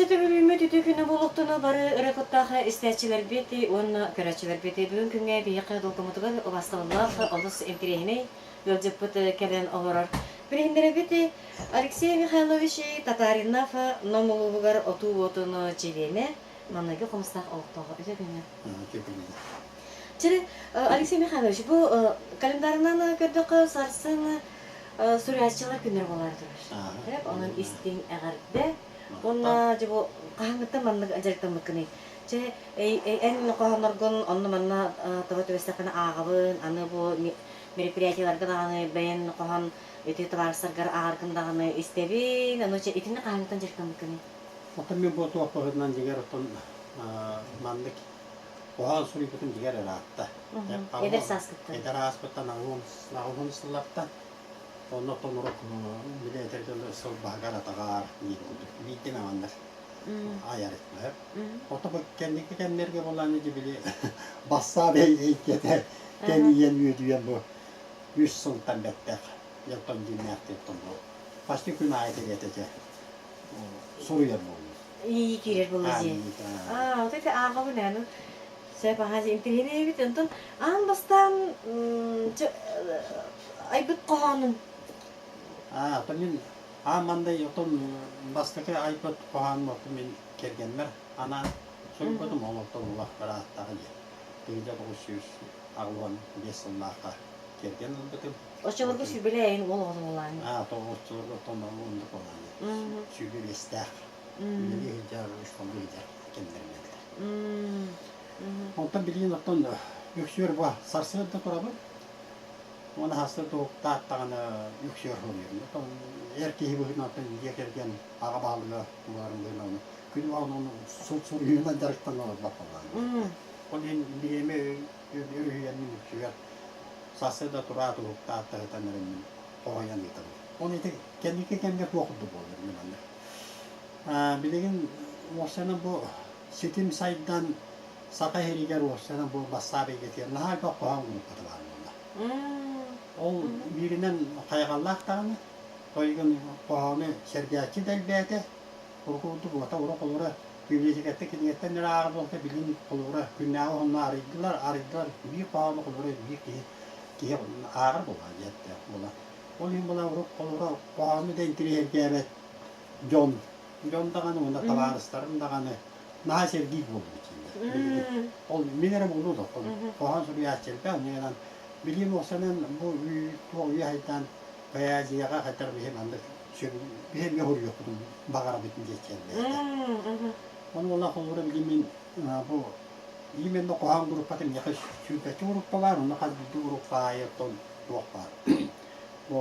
Өссө төгүл үтүө күнү буолуохтуну бары ырыа куттаах истээччилэрбит уонна көрөөччүлэрбит. Бүгүн күҥҥэ биһиэхэ долгуммутугар убаастабыллаах олус интэриэһинэй ыалдьыппыт кэлэн олорор. Билиһиннэрэбит Алексей Михайлович Татаринов Нам улууһугар отуу уотун чилиэнэ, маҥнайгы хомустаах олохтооҕо. Үтүө күнү. Үтүө күнү. Чили, Алексей Михайлович, бу календарынан көрдөххө сарсын суруйааччылар күннэрэ буолаары турар. Онон истиҥ эҕэрдэ. Уонна дьэ бу хаһааҥҥыттан маннык дьарыктаммыккыный? Чэ, эн хоһоонноргун онно-манна тоҕо түбэстэххинэ ааҕабын, аны бу мероприятиеларга даҕаны бэйэн хоһоон ити табаарыстаргар ааҕаргын даҕаны истэбин. Ону чэ, итиннэ хаһааҥҥыттан дьарыктаммыккыный? Оттон мин бу туох быһыытынан дьиҥэр оттон маннык хоһоон суруйбутум дьиҥэр ыраатта. Эдэр сааскыттан. Эдэр ааспыттан аҕыһын сыллартан Онно оттон били этэр дьон сыл баһыгар-атаҕар диир курдук биирдэ эмэ айар этилэр. Ото бу кэнники кэмнэргэ буолан ити били бассаап эйгэтэ тэнийэн үөдүйэн бу үс сылтан бэттэх дьонтон дьиҥнээхтик бу почти күн аайы кэриэтэ дьэ суруйар буоллум. Иэйии киирэр буолла дии. Аа, вот это ааҕабын ээ, ну сөп аһаа интэриэһинэй эбит. Онтон аан бастаан айбыт хоһоонун. Аа, оттон мин аан мандай оттон бастакы айбыт хоһооным оттон мин кэргэммэр анаан суруйбутум ол оттон улах ырааттаҕа диэн. 1985 сыллаахха кэргэн ылбытым. Оччолорго сүүрбэлээ уол оҕото буолаан. Аа, оччолорго оттон оннук буолаан. 25-тээх. Үлэлии сылдьар, усталыы сылдьар кэмнэрим этилэр. Онтон билигин оттон үксүөр бу сарсыарда турабын. Уонна сарсыарда уһуктаат даҕаны үксүөр суруйабын. Оттон эр киһи быһыытынан оттон дьиэ кэргэн аҕа баһылыга буоларым быһыытынан ону күнү ону суруйуунан дьарыктанан олорбот буоллаҕым. Ол иһин бириэмэ өрүһүйэммин үксүгэр сарсыарда тураат уһуктаат таһытан эрэммин хоһуйан ыытабын. Ол ити кэнники кэмҥэ туох курдук буолар мин манна. Билигин уопсайынан бу ситим сайдан Саха иһиригэр уопсайынан бу бассаап эйгэтигэр наһаа элбэх хоһоон группата баар буолла. Ол бииринэн хайҕаллаах даҕаны, тойугун хоһоону сэргээччи да элбээтэ, урукку курдук уота ура холура библиотекаттан кинигэттэн эрэ ааҕар буолта билин холура күннээҕи уһунна арыйдылар, арыйдылар биир хоһоону холура биир киһи киһи ааҕар буолла диэттээх буола. Ол иһин була урут холура хоһоону да интириэһиргээбэт дьон дьон даҕаны уонна табаарыстарым даҕаны наһаа сэргиир буолбут билигин. Ол мин эрэ буолуо да хоһоон суруйааччы элбэх инньэ билигин уопсайынан бу туох үйэ хайдаан поэзияҕа хайдах биһи маннык биһи эмиэ суруйуохпутун баҕарабыт диэччи элбээтэ. Ону буолла холобура билигин мин бу именно хоһоон группата миэхэ сүүрбэччэ группа баар, онно хас биирдии группа аайы оттон туох баар. Бу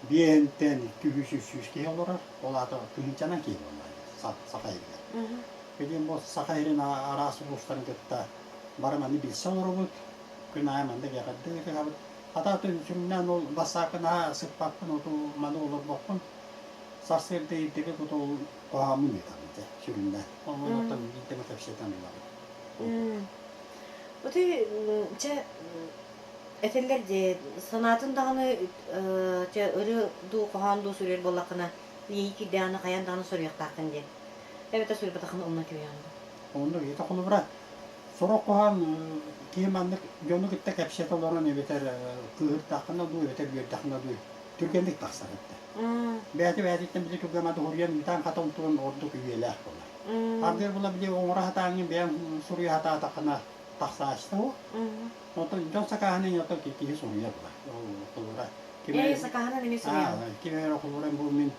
биэһинтэн 200-300 киһи олорор, ол аата тыһыынчанан киһи буолла Саха иһигэр. Билигин бу Саха иһин араас улуустарын кытта бары маны билсэ олоробут, күн аайы манна эҕэрдэ ыытыһабыт. Хата сүрүннээн ол бассаакка наһаа сыппаппын, оту маны олорбоппун. Сарсыарда ирдэбил кутул хоһооммун ыытабын дьэ сүрүннээн. Ол оттон биирдэ эмэ кэпсэтэн ылабын. Ути чэ этиллэр дии санаатын даҕаны чэ ырыа дуу хоһоон дуу суруйар буоллаххына иэйии киирдэҕинэ хайаан даҕаны суруйуохтааххын диэн. Эбэтэр суруйбатаххына умна түһүөҕүн. Оннук ити холобура сорох хоһоон киһи маннык дьону кытта кэпсэтэ олорон эбэтэр кыыһырдаххына дуу эбэтэр үөрдэххинэ дуу түргэнник тахсар этэ. Бэйэтэ бэйэтиттэн били түргэн адыһуруйан ыытан хатан туран ордук үйэлээх буолар. Ардыгар була били оҥоро сатааҥҥын бэйэҥ суруйа сатаатаххына тахсааччы суох. Оттон дьон сакааһынан оттон киһи суруйар була. Холобура ким Ээ, сакааһынан эмиэ суруйаҕын. Ким эрэ холобура бу мин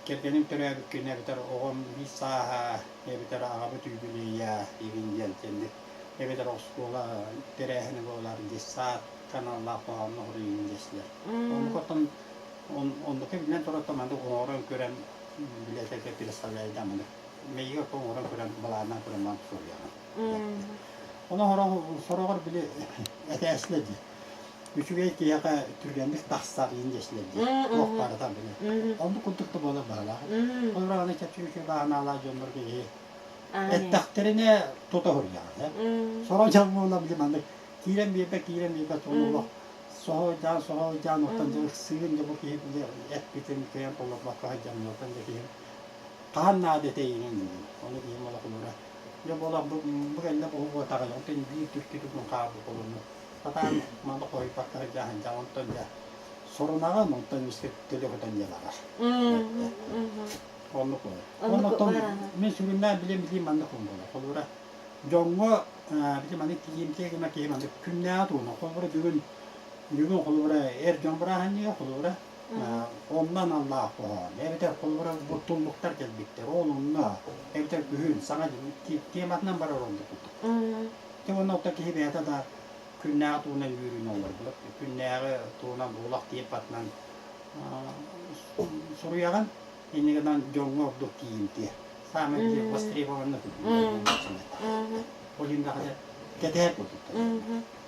кэргэним төрөөбүт күнэ эбэтэр оҕом биир сааһа эбэтэр аҕабыт юбилейа игин диэн кэнник эбэтэр оскуола тэрээһинэ буолар детсад каналлаах хоһоонно хоруйун диэсилэр. Оннук оннука биллэн турар маннык оҥорон көрөн билиэтэргэ представляйда маны мэйигэ оҥорон көрөн былааннаан көрөн ман суруйаҕын. Ону сороҕор били этээсилэр дии. Үчүгэй киһиэхэ түргэнник тахсар иин диэсилэр дии. Туох барыта били. Оннук курдук да буолар баһылаах. Ол аны чэпчэки үчүгэй бааһынаалаах дьоннорго киһи эттэхтэринэ тута суруйаҕын. Сорох дьон буола били маннык киирэн биэрбэт киирэн биэрбэт олох соһуйдаан соһуйдаан оттон дьэ ыксыырын дьэ бу киһи били эппитин кыайан толорбокко сылдьан оттон дьэ киһи. Хаһан наада этэйиҥин диибин. Ону киһим олохулура. Дьэ буолах бу бу кэллэ буһугуотаҕай онтон биир түркүтүгүн хаалбыт олуну сатаан маны хоһуйбакка сылдьаһын онтон дьэ сорунаҕын онтон эмискэ төлө көтөн дьалаҕар. Оннук буолар. Оннук мин сүрүннээн билим билим маннык буолар. Холобура дьоҥҥо били маннык тиийимтиэ гына киһи маннык күннээҕи туһунан холобура бүгүн бүгүн холобура эр дьон бырааһынньыга холобура онно аналлаах хоһоон эбэтэр холобура бу туллуктар кэлбиттэр ол онно эбэтэр күһүн саҥа тематынан барар оннук курдук те уонна оттон киһи бэйэтэ да күннээҕи туһунан үөрүүнү олорбут күннээҕи туһунан буолах темпатынан суруйаҕын инньэ гынан дьоҥҥо ордук тиийимтиэ саамай востребованный ол иһин даҕаны кэтэһэр курдуктар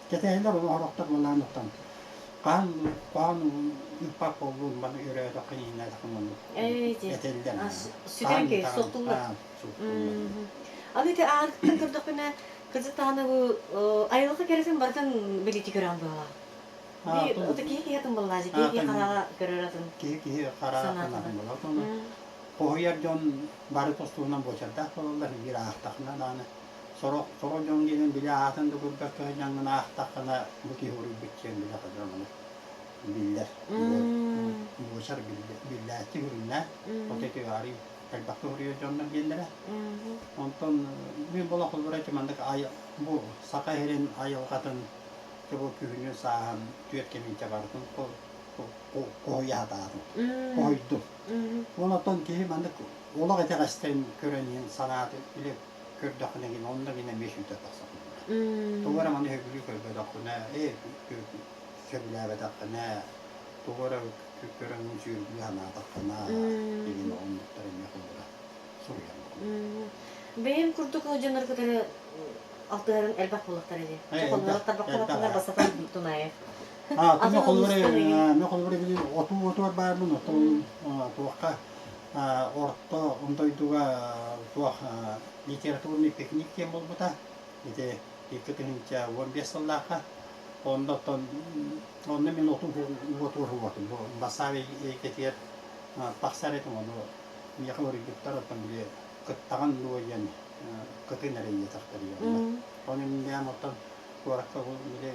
кэтэһэллэр ону сорохтор былаан оттон хаһан хаһан ыыппат буоллун маны өрөөтөххө иҥнээтэххин оннук этэллэр Сүтэрэн кэй суохтуллар. Аны ити аарыктан көрдөхпүнэ кырдьык даҕаны бу айылҕа кэрэтин барытын билити көрөн быһалаах. Ото киһи киһи атын буоллаачы, киһи киһи хараҕа көрөр атын. Киһи киһи хараҕа атын буолар. Хоһуйар дьон бары тус-туһунан буочардаах буолаллар, биир аахтахына даҕаны сорох сорох дьон диэн били аатын да көрбөккө сылдьаҥҥын аахтаххына бу киһи уруйбут диэн билэ сылдьар ону биллэр. Буочар биллээччи сүрүннээн вот эти арый элбэхтик уруйар дьоннор диэннэрэ. Онтон мин була холобура ити маннык бу Саха сирин айылҕатын бу күһүнү сааһын түөрт кэминчэ барытын хоһуйа сатаатым. Хоһуйдум. Онтон киһи маннык олох итэҕэстэрин көрөн иһин санааты илэ көрдөххүнэ гин онно гин эмиэ сүүтэ тахсар. Тугу эрэ маны сөбүлүү көрбөтөххүнэ, ээ сөбүлээбэтэххинэ, тугу эрэ көрөн сүөргүү санаатаххына, игин оннуктар эмиэ холобура суруйар. Бэйэм курдук дьоннору кытары алтыһарын элбэх буолуохтара дии. Холобура тарбахтар бастатан Тунаев. А, мен холобура мен холобура били отуу отуор баарбын отон туохха орто дойдуга туох литературный пикник диэн буолбута. Ити 2015 сыллаахха. Онно оттон онно мин отуу отуор уотум. Бу бассааб эйгэтигэр тахсар этим ону миэхэ уруйбуттар оттон били кыттаҕын дуо диэн кытын эрэ иэтэхтэр Ону мин оттон куоракка били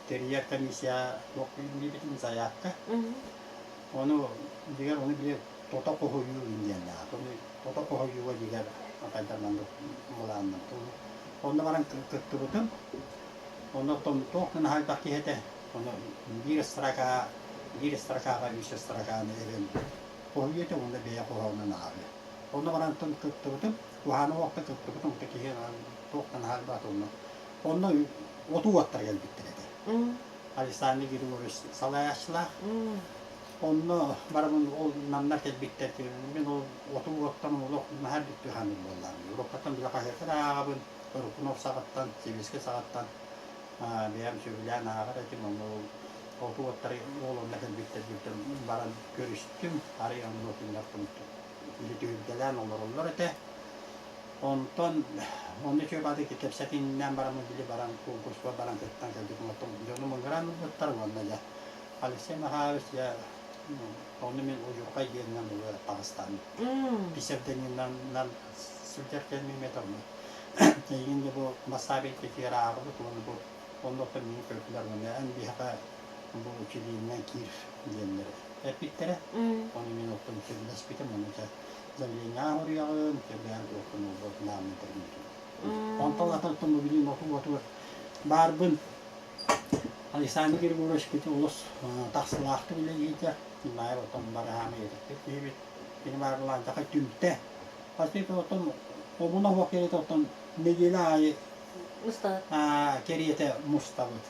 тэрийэр комиссия туох диэбитин заявка. Ону дигэр ону били тото хоһуйуу диэннээх. Ону тото хоһуйууга дигэр хайдах маннык былааннаммыт. Онно баран кыттыбытым. Онно туох гына хайдах киһи этэ. Ону биир строка биир строкаҕа үс строканы эбэн хоһуйуу этэ уонна бэйэ хоһоонун ааҕыы. Онно баран кыттыбытым. Уһааны уохта кыттыбытым. Киһи туох гына хайбат онно. Онно отуу уоттар кэлбиттэр этэ. Александр Григорьевич салайааччылаах. Онно барабын ол намнар кэлбиттэр. Мин ол отуу уоттан олох наһаа бүттүү хааныр буоллаҕым. Уруккаттан бile хаһыаты да ааҕабын. Рукунов саҕаттан, Сэбиэскэй саҕаттан бэйэм сөбүлээн ааҕар этим. Онно ол отуу уоттары ол онно кэлбиттэр баран көрүстүм. Арай онно кинилэр түһүлгэлээн олороллор этэ. Онтон онно үчүгэй баҕайытык кэпсэтиннээн бараммын били баран конкурска баран кыттан кэлбитим. Оттон дьонум ыҥыран ылбыттар уонна дьэ Алексей Михайлович дьэ онно мин удьурхай диэнинэн буолуо таҕыстаҕым. Псевдонимнан сылдьар кэмим этэ онно. Эйигин дьэ бу бассааб эйгэтигэр ааҕабыт уонна бу онно оттон миигин көрдүлэр уонна эн биһиэхэ бу чилиэнинэн киир диэннэр эппиттэрэ. Ону мин оттон сөбүлэспитим уонна дьэ заявление суруйаҕын, сөбүлээн туоххун уолбут нааммын тэрийбитим. Онтон атын оттон бу билигин оту-оту баарбын Александр Григорьевич олус тахсылаахтык үлэлиитэ. Наайар оттон бараһаамы этиппит киһибит. Кини баар булаантаха түмтэ. Паспит оттон обуна оһох кэриэтэ оттон нэдиэлэ аайы кэриэтэ мустабыт.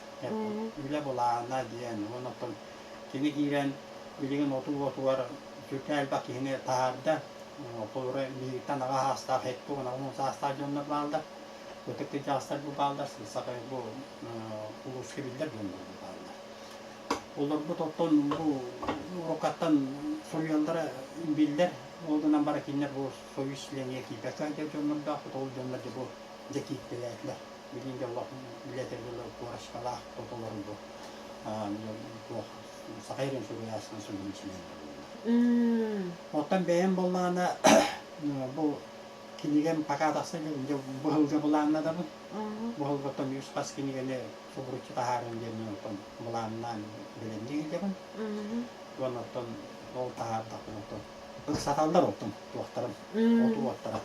Үлэ былаана диэн. Уонна оттон кини киирэн билигин оту-отугар сүрдээх элбэх киһини таһаарда. Холобура, биһигиттэн аҕа саастаах, 70 саастаах дьоннор бааллар. Ытык кырдьаҕастар бу бааллар, саха бу улууска биллэр дьоннор бу бааллар. Олорбут оттон бу уруккаттан суруйаллара биллэр. Ол гынан баран кинилэр бу союз членигэр киирбэккэ сылдьар дьоннордоохпут. Ол дьоннор дьэ бу дьэ кииртэлээтилэр. Билигин дьэ олох билэтэргэ куорачкалаах тотолору бу туох Саха сирин суруйааччытын союһун чилиэннэрэ буоллулар. Оттон бэйэм буоллаҕына Бу кинигэм пока тахса илик, дьэ быһылга былааннадабын. Быһылгаттан үс хас кинигэни субуруччу таһааран диэн оттон былааннаан бэлэмнии сылдьабын. Уонна оттон ол таһаардахпына оттон ыксаталлар оттон туохтарын, оту уоттара.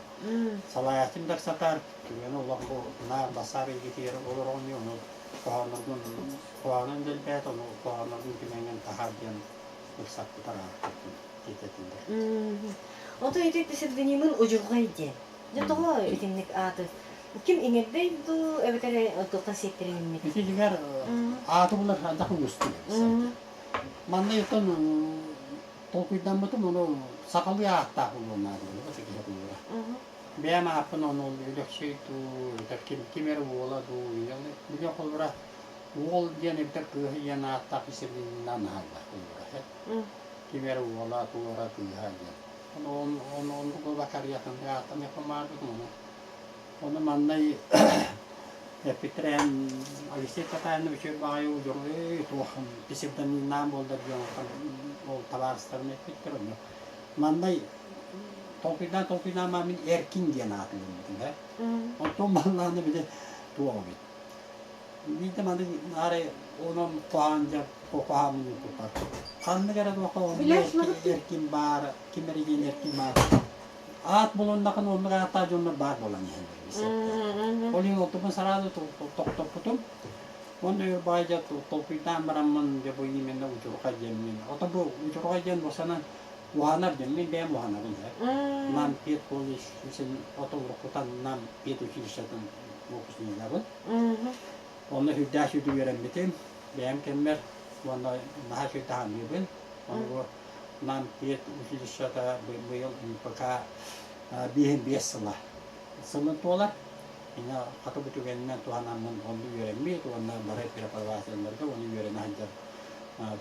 Салайааччым да ыксатар, түгэни олох бу наар бассаап эйгэтигэр олороҕун дии, ону хоһоонноргун хоһоонун дэлбээт, ону хоһоонноргун түмэҥҥин таһаар диэн ыксаппытар ааттарбын тиэтэтиннэр. Ото ити псевдонимын Удьурҕай диэн. Дьэ тоҕо итинник ааты ким иҥэрдэй дуу эбэтэр туохтан сиэттэриннит? Ити дьиҥэр ааты булар хайдах уустук эбит. Манна оттон толкуйдаммытым ону сахалыы ааттаах буолуон наада буолуо киһи кулуура. Бэйэм ааппын ону Өлөксөй дуу, эбэтэр ким, ким эрэ уола дуу, били холобура уол диэн эбэтэр кыыһа диэн ааттаах псевдонимнаан аһаллар холобура. Ким эрэ уола, туора кыыһа диэн. Ону ону оннук буолбакка ааттаныахпын баҕарбытым ону. Ону маннай эппиттэрэ Алексей Татаринов үчүгэй баҕайы удьуруй туох псевдонимнаан буоллар диэн ол табаарыстарым эппиттэр ону. Маннай толкуйдаан толкуйдаан баран мин Эркин диэн ааты ылыммытым ээ. Онтон маннааны били туох эбит. Биирдэ маны арай онон хоһоон дьэ хоһооммун тутар. Ханнык эрэ туохха Эркин баар, ким эрэ диэн Эркин баар. Аат булуннахын оннук ааттаах дьоннор баар буолан иһэллэр. Ол иһин олтубун сараады тохтоппутум. Уонна өр баай дьэ толкуйдаан бараммын дьэ бу именно удьурҕай диэммин. Ото бу удьурҕай диэн босанан уһанар диэн мин бэйэм уһанабын ээ. Нам педколледж ото уруккутан Нам педучилищетын выпускнигабын. Онно сүрдээх сүдү үөрэммитим. Бэйэм кэммэр уонна наһаа үчүгэй таһаныыбын. Ону бу Нам педучилищета быйыл НПК 55 сыла сылын туолар. Инна хата бу түгэнинэн туһанаммын онно үөрэммит уонна бары преподавателлэргэ уонна үөрэнэ сылдьар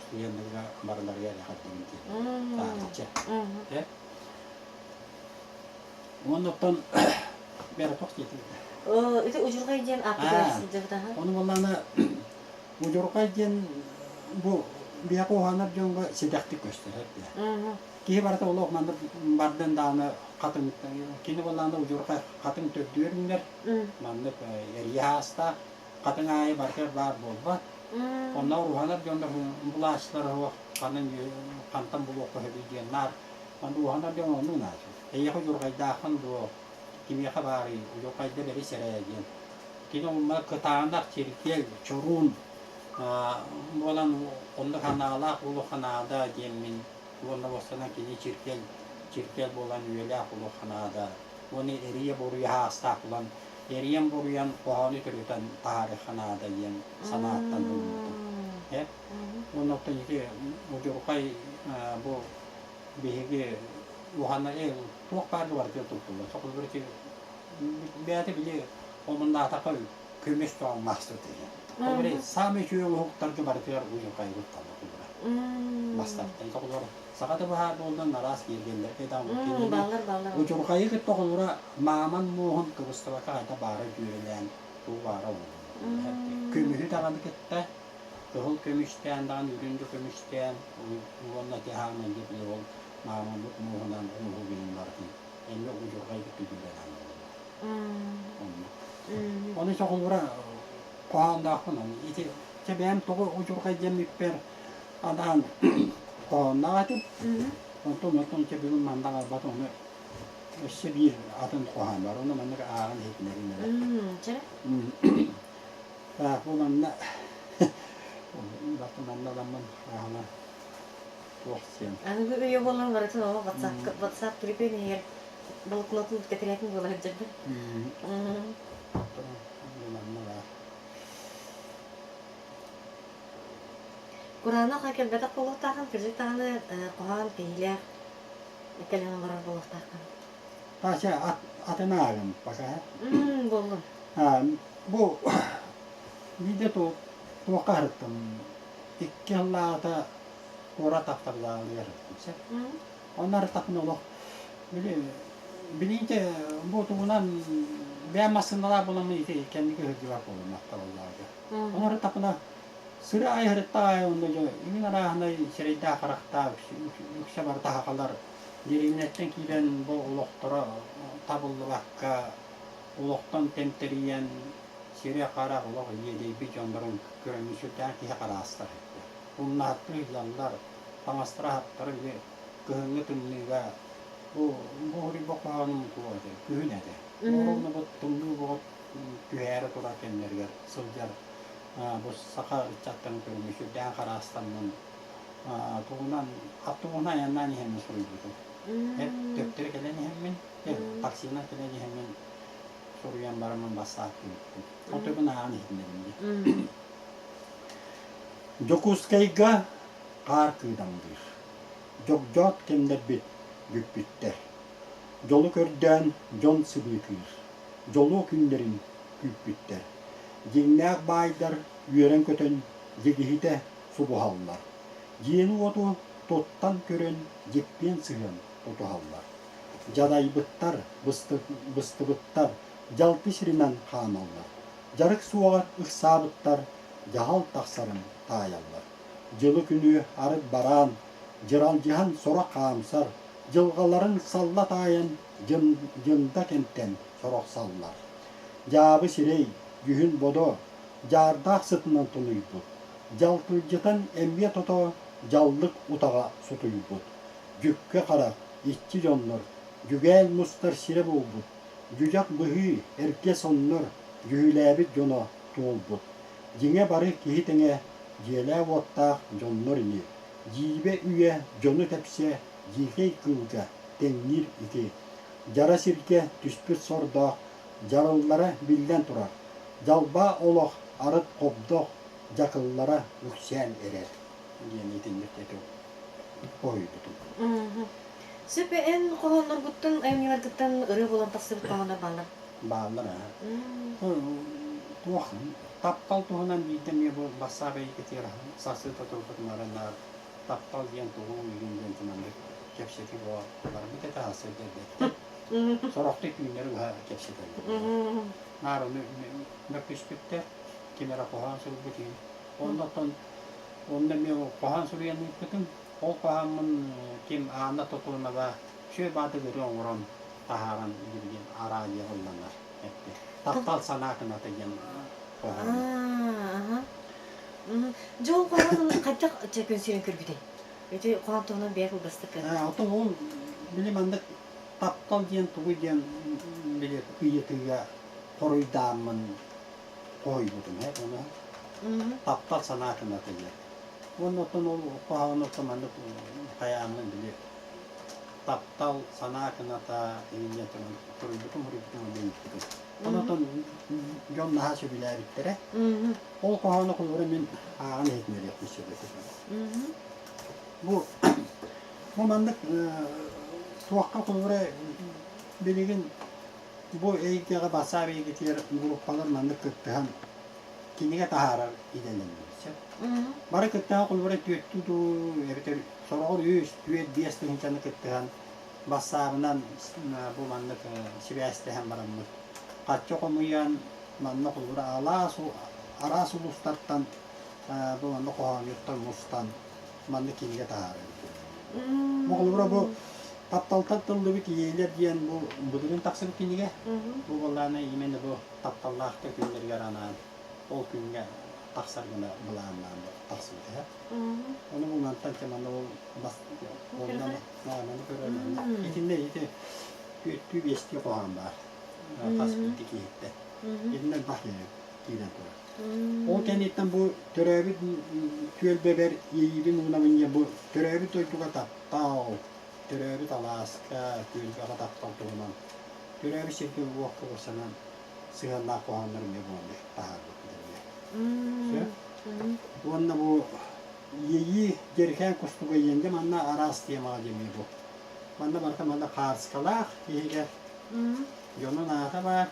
студеннарга барыларыгар эҕэрдэбин тиэрдэбин. Таарычча. Уонна оттон бэрэ туох диэтиҥ? Ити удьурҕай диэн ааппытыгар сылдьабыт аха. Ону буоллаҕына удьурҕай диэн бу биһиэхэ уһанар дьоҥҥо сэдэхтик көстөр эбит. Киһи барыта олох манна бардын даҕаны хатыҥ кини буоллаҕына удьурҕай хатыҥ төрдүөр үүнэр. Маннык эрийэ аастаах хатыҥ аайы барытыгар баар буолбат. Онно уһанар дьоннор булааччылар суох ханан хантан булуохха сөбүй диэн наар Онно уһанар дьон оннук наада. Эйиэхэ удьурҕайдааххын дуо? Кимиэхэ баарый? Удьурҕайда бэрис эрэ диэн. Кини онно кытаанах, чиргэл, чоруун буолан оннук санаалаах буолуохха наада диэммин уонна уостанан кини чиргэл, чиргэл буолан үйэлээх буолуохха наада. Уонна эрийэ-буруйа аастаах буолан, эрийэн-буруйан хоһоону төрүтэн таһаарыахха наада диэн санааттан ылыммытым. Э? Уонна оттон ити удьурҕай бу биһиги уһана туох баар барытыгар туттуллар. Холобур ити бэйэтэ били омуннаатахха көмүс тоҥмаахсыт диэн. Холобур саамай үчүгэй оҥоһуктарга барытыгар удьурҕайбыт таллар бастартан холобур саха да быһаар буоллун араас киэргэллэргэ да кинини удьурҕайы кытта холобура мааман муоһун кыбыстыбакка хайда баара дьүөрэлээн туу баара оҥоһуллар. Көмүһү даҕаны кытта Кыһыл көмүстээн даҕаны, үрүҥ да көмүстээн уонна тиһаҕынан диэки ол маамаммыт муоһунан оҥоһуу гынан барытын эмиэ удьурҕай түгүрэнэн олорор. Оннук. Ону чоҕулура хоһоонноохпун ону. Ити чэ бэйэм тоҕо удьурҕай диэммиппэр анаан хоһоонноох этим. Онтон оттон чэ бүгүн манна барбат ону өссө биир атын хоһоон бар. Ону маннык ааҕан иһитинэбин эрэ. Чэ. Так, бу манна манна ыламмын ааһына туох сиэн. Аныгы үйэ буолан барытын ол WhatsApp WhatsApp түрүпүөн иһигэр блокнотун тэтрээтин буола сылдьарбын. Манна баар. Кураанах кэлбэтэх буолуохтаахын, кырдьык даҕаны хоһоон киһилээх кэлэн олорор буолуохтааххын. Паша, атын ааҕым пока. Буоллун. Бу биирдэ туохха сырыттым, икки сыллааҕыта куорат автовокзалыгар сырыттым сөп. Онно сырыттахпына олох били билиҥҥитэ бу тугунан бэйэм массыыналаах буоламмын ити кэнники сылдьыбат буоллум автовокзалга. Онно сырыттахпына сыры аайы сырыттах аайы онно дьэ иҥин арааһынай сирэйдээх-харахтаах үксэ барыта сахалар. Дэриэбинэттэн киирэн бу олохторо табыллыбакка, олохтон тэмтэрийэн, сирэ-хара олох иэдэйбит дьоннорун көрөммүн сүрдээх киһи хараастар этэ. Умнаһыттыы сылдьаллар, таҥастара-саптара били кыһыҥҥы тымныыга бу бу уһуруйба хоһоонум туох этэ, күһүн этэ. Оруобуна бу тымныы боҕот түһээри турар кэмнэригэр сылдьар бу саха ыччаттарын көрөммүн сүрдээх хараастаммын тугунан автобуһунан айаннаан иһэммин суруйбутум. Төптөрү кэлэн иһэммин, таксинан кэлэн иһэммин суруйан бараммын бассаап түмүктүм. Отугун ааҕан иһитиннэрим дии. Дьокуускайга хаар кыыдамныыр. Дьогдьоот кэмнэрбит бүппүттэр. Дьолу көрдөөн дьон сыбыытыыр. Дьолуо күннэрин күүппүттэр. Дьиҥнээх баайдар үөрэн-көтөн дьигиһитэ субуһаллар. Дьиэни-уоту туттан көрөн дьиппиэн сыһыан тутуһаллар. Дьадайбыттар, быстыбыттар дьалты сиринэн хаамаллар. Дьарык суоҕар ыксаабыттар дьаһал тахсарын таайаллар. Дьылы-күнү арыт бараан, дьыралдьыһан сорох хаамсар, дьылҕаларын салла таайан дьында кэмтэн сорох саллар. Дьаабы сирэй, дьүһүн-бодо, дьаардаах сытынан тунуйбут, дьалкылдьытан эмиэ тото дьаллык утаҕа сутуйбут, дьүккэ харах, иччи дьоннор, дьүгээл мустар сирэ буолбут, дьүдьэх быһыы, эргэ соннор, дьүһүлээбит дьоно туолбут. Дьиҥэ бары киһи тэҥэ дьиэлээх-уоттаах дьоннор ини, дьиибэ үйэ дьону тэпсэ дьиикэй кыылга тэҥниир ити. Дьара сиргэ түспүт сордоох дьарыллара биллэн турар, дьалбаа олох арыт хобдох дьакыллара үксээн эрэр диэн итинник этэ хоһуйбутум. Сөп эн хоһоонноргуттан, айымньыларгыттан ырыа буолан тахсыбыт хоһооннор бааллар? Бааллар аа. Туох таптал туһунан биирдэ эмиэ бу бассаап эйгэтигэр сарсыарда турбутум арай таптал диэн тугу уйгун диэн маннык кэпсэтии барбыт этэ сарсыарда эрдэттэн. Сорохтор түүннэри быһа кэпсэтэллэр. Наар ону мөккүспүттэр, ким эрэ хоһоон суруйбут үһү. Оннуттан онно эмиэ хоһоон суруйан ыыппытым. Ол хоһооммун ким Анна Тотонова үчүгэй баатык ырыа оҥорон таһааран билигин араадьыйаҕа ылланар эппит. Таптал санаа кыната диэн хоһоон. Дьэ ол хоһоонун хайдах чэ күн сирин көрбүтэй? Ити хоһоон туһунан бэйэ кылгастык Оттон ол били маннык таптал диэн тугуй диэн били ыйытыыга хоруйдааммын хоһуйбутум ээ ону таптал санаа кыната диэн. Уонна оттон ол хоһоону оттон маннык хайааммын били таптал санаа кыната игин диэн суруйбутум суруйбутум уонна ыыппытым. Онон дьон наһаа сөбүлээбиттэрэ. Ол хоһоону холобура мин ааҕан иһитиннэриэхпин сөп этэ. Бу бу маннык туохха холобура билигин бу эйгэҕэ бассаап эйгэтигэр группалар маннык кыттыһан кинигэ таһаарар идэлэннибит сөп. Бары кыттыһан холобура түөртүү дуу эбэтэр сороҕор үс, түөрт, биэс тыһыынчаны кыттыһан бассаабынан бу маннык сибээстэһэн бараммыт харчы хомуйан манна холобура алаас араас улуустартан бу манна хоһоонньуттар мустан маннык кинигэ таһаарабыт. Бу холобура бу тапталтан тыллыбыт ийэлэр диэн бу былырыын тахсыбыт кинигэ. Бу буоллаҕына именно бу тапталлаахтар күннэригэр анаан ол күҥҥэ тахсар гына былааннаан тахсыбыт этэ. Ону бу мантан манна ол бас маны көрөн итиннэ ити түөртүү биэстии хоһоон баар хас биирдии киһиттэн. Итиннэ элбэх киирэн турар. Ол кэнниттэн бу төрөөбүт түөлбэбэр иэйиибин уунабын диэн бу төрөөбүт дойдуга таптал, төрөөбүт алааска, түөлбэҕэ таптал туһунан төрөөбүт сиргэ уокка барсанан сыһыаннаах хоһооннор эмиэ буолан таһаарбыппыт эмиэ. Сөп. Уонна бу иэйии дьэрикээн кустуга иэнгэ манна араас темаҕа диэмиэ бу. Манна барыта манна хаарскалаах иһигэр дьонун аата баар.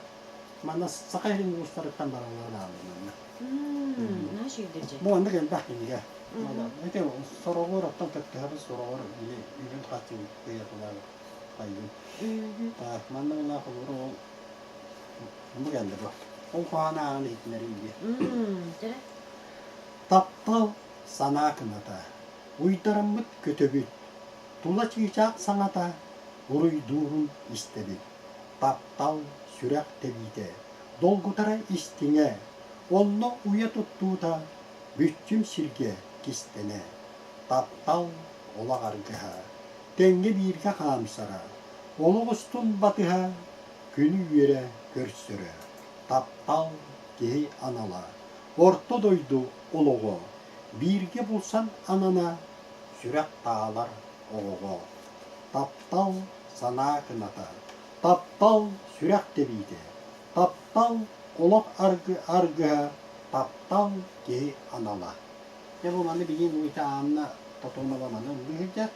Манна саха иһин улуустарыттан бараллара бааллар манна. Бу оннук элбэх кинигэ. Ити сороҕор оттон кыттыһабыт, сороҕор били үбүн харчын кыйа тулаабыт хайыын. Так, манна була холобура ол бу кэллэ бу. Ол хоһоон ааҕан иһитиннэрим дии. Таптал санаа кыната, уйдараммыт көтөбүт, тула чыычаах саҥата. уруйдуурун истэбит. Таптал сүрэх тэбиитэ, долгутара истиҥэ, онно уйа туттуута бүччүм сиргэ кистэнэ. Таптал олох аргыһа, тэҥҥэ бииргэ хаамсара, олох устун батыһа, күнү үөрэ көрсөрө. Таптал киһи анала, орто дойду олоҕо, бииргэ булсан анана, сүрэх таалар оҕоҕо. Таптал санаа кыната, таптал сүрэх тэбиитэ, таптал олох аргыһа, таптал киһи анала. Дьэ бу маны билигин Уйта Анна Тотонова маны ыллыы сылдьар.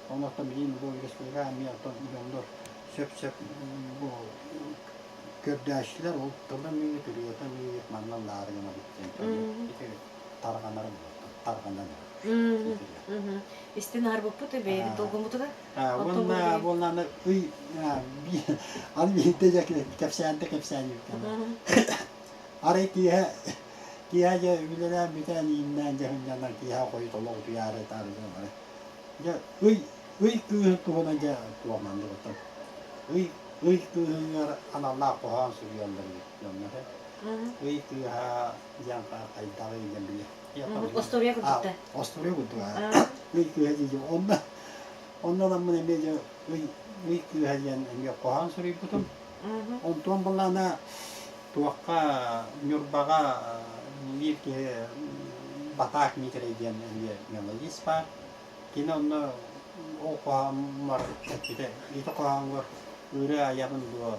Онон билигин бу республика эмиэ оттон дьоннор сөп-сөп бу көрдөөччүлэр ол тылын миҥит, ырыата миҥит манна ыллаары гынабыт диэн ити тарҕанар тарҕанан Истин аһарбыппыт бэйэбит долгуммутугар. Уонна буоллаана ый аны биирдэ дьэ кэпсээнтэ кэпсээнибит. Арай киэһэ киэһэ дьэ үлэлээн бүтэн ииннээн дьэ сынньанан киэһэ хойут олох утуйаары таарыйан бары. Дьэ ый ый кыыһын туһунан дьэ туох маннык оттон ый ый кыыһыгар аналлаах хоһоон суруйаллар эбит дьоннор. Ый кыыһа диэн хайдаҕый диэн билэ. Остуоруйа курдук да. Остуоруйа курдук ый кыыһа дии онно онно ыламмын эмиэ дьэ ый ый кыыһа диэн эмиэ хоһоон суруйбутум. Онтон былаана туохха Ньурбаҕа биир киһи Батаак Миитэрэй диэн эмиэ мелодист баар. Кини онно ол хоһооммор эппитэ, ити хоһооҥҥор ырыа айабын дуо,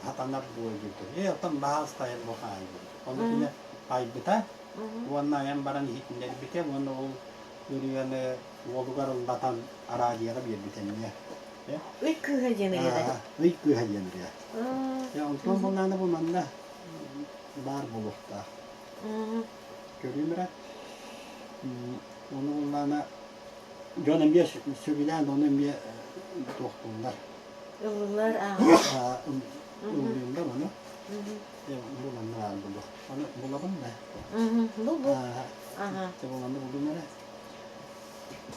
сатанар дуо диэбитэ. Ээ, оттон баһаалыста айар бу хаайбыт. Ону кини айбыта уонна айан баран иһитиннэрбитэ уонна ол ырыаны уолугар ыллатан араадьыйаҕа биэрбитэ эмиэ. Ый кыыһа диэн ырыа. Ый кыыһа диэн ырыа. Онтон булнааны бу манна баар буолуохтаах. Көрүүм эрэ. Ону булнаана дьон эмиэ сөбүлээн ону эмиэ туохтууллар. Ыллылар Ыллыыллар ону. Бу манна баар буолуох. Ону булабын да. Бу бу. Бу манна булдум эрэ.